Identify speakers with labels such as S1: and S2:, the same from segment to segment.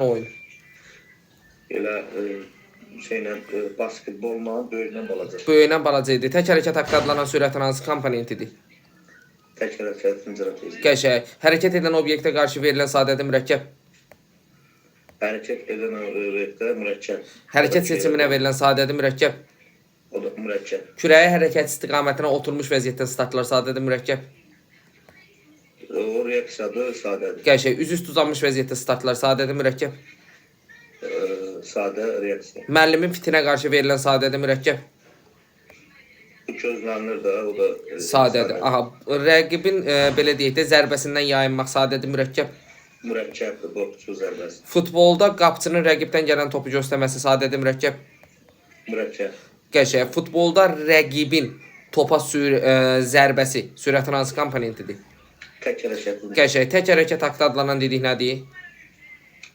S1: Oyun.
S2: Elə şeylə basketbolla böyüklə balaca.
S1: Böyüyünə balaca idi. Tək hərəkət haqqı adlanan sürətin hansı komponentidir?
S2: Tək hərəkət icra tezliyi.
S1: Qəşəng. Hərəkət edən obyektə qarşı verilən sadədə mürəkkəb.
S2: Hərəkət edən obyektə mürəkkəb.
S1: Hərəkət seçiminə verilən sadədə mürəkkəb.
S2: O da mürəkkəb.
S1: Kürəyi hərəkət istiqamətinə oturmuş vəziyyətdə startlar sadədə mürəkkəb.
S2: O reaksiyadır, sadədir.
S1: Qəşəng. Üz üstə uzanmış vəziyyətdə startlar sadədə mürəkkəb.
S2: Sadə reaksiya.
S1: Müəllimin fitinə qarşı verilən sadədə mürəkkəb.
S2: Bu gözlənilir də, o da
S1: Sadədir. Aha, rəqibin belə deyək də zərbəsindən yayınmaq sadədir, mürəkkəb.
S2: Mürəkkəbdir, boksçu zərbəsi.
S1: Futbolda qapçının rəqibdən gələn topu göstərməsi sadədir, mürəkkəb.
S2: Mürəkkəb.
S1: Qəşəng. Futbolda rəqibin topa zərbəsi sürətin hansı komponentidir?
S2: Tək hərəkətli.
S1: Qəşəng. Tək hərəkət haqqı adlanan dedik nədir?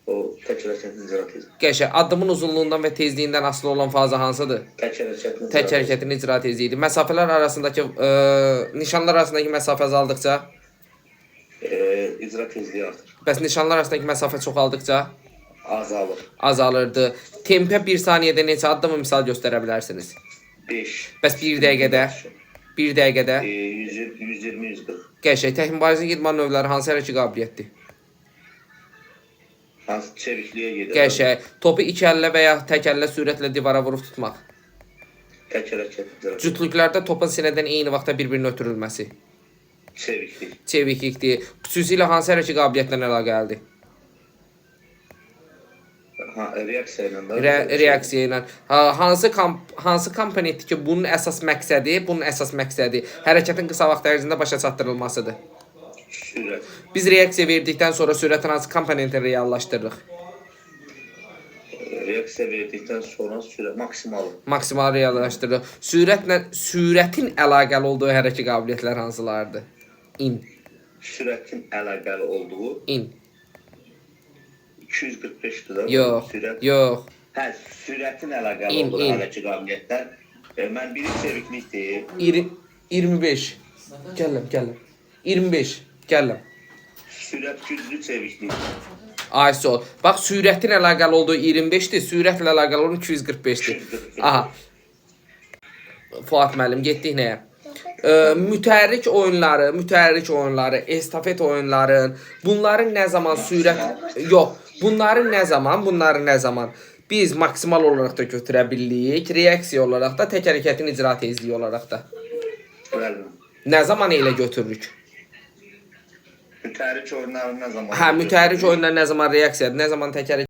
S2: O tək hərəkətli icra tezliyi.
S1: Qəşəng. Addımın uzunluğundan və tezliyindən asılı olan faza hansıdır?
S2: Tək hərəkətli.
S1: Tək hərəkətin icra tezliyidir. Məsafələr arasındakı nişanlar arasındakı məsafə azaldıqca,
S2: İcra tezliyi artır.
S1: bəs nişanlar arasındakı məsafə çoxaldıqca
S2: Azalır.
S1: azalırdı. Tempə 1 saniyədə neçə addımı misal göstərə bilərsiniz?
S2: 5.
S1: Bəs 1 dəqiqədə? 1 dəqiqədə
S2: 120 140.
S1: qəşəng. Tək mübarizə idman növləri hansı hər iki qabiliyyətdir?
S2: Hansı çevikliyə gedir?
S1: Qəşəng. Topu iki əllə və ya tək əllə sürətlə divara vurub tutmaq.
S2: Tək hərəkətli icra.
S1: Cütlüklərdə topun sinədən eyni vaxtda bir-birinə ötürülməsi.
S2: Çeviklik.
S1: Çeviklikdir. Xüsusilə hansı hər iki qabiliyyətlə əlaqəlidir?
S2: Ha, reaksiya ilə də.
S1: Reaksiya ilə. Ha, hansı komponentdir ki, bunun əsas məqsədi, hərəkətin qısa vaxt ərzində başa çatdırılmasıdır.
S2: Sürət.
S1: Biz reaksiya verdikdən sonra sürətin hansı komponentini reallaşdırırıq?
S2: Reaksiya verdikdən sonra sürət maksimal.
S1: Maksimal reallaşdırırıq. Sürətlə sürətin əlaqəli olduğu hər iki qabiliyyətlər hansılardır? İn,
S2: Sürətin əlaqəli olduğu
S1: in.
S2: 245-dir də.
S1: Yox,
S2: Sürət.
S1: yox.
S2: Hə, sürətin əlaqəli
S1: İn,
S2: olduğu
S1: in.
S2: hər iki qabiliyyətlər. Mən biri çeviklikdir.
S1: 20, 25. Gəlirəm, gəlirəm. 25. Gəlirəm.
S2: Sürət güclü çeviklik.
S1: Ay sol. Bax sürətin əlaqəli olduğu 25-dir, sürətlə əlaqəli olan 245-dir.
S2: 245.
S1: Aha. Fuad müəllim, getdik nəyə? Mütəhərrik oyunları, estafet oyunları, bunların nə zaman sürət yox, bunların nə zaman biz maksimal olaraq da götürə bilirik, reaksiya olaraq da, tək hərəkətin icra tezliyi olaraq da.
S2: Bəli.
S1: Nə zaman elə götürürük?
S2: Mütəhərrik oyunları nə zaman?
S1: Hə, mütəhərrik oyunlar nə zaman reaksiyadır, nə zaman tək hərəkət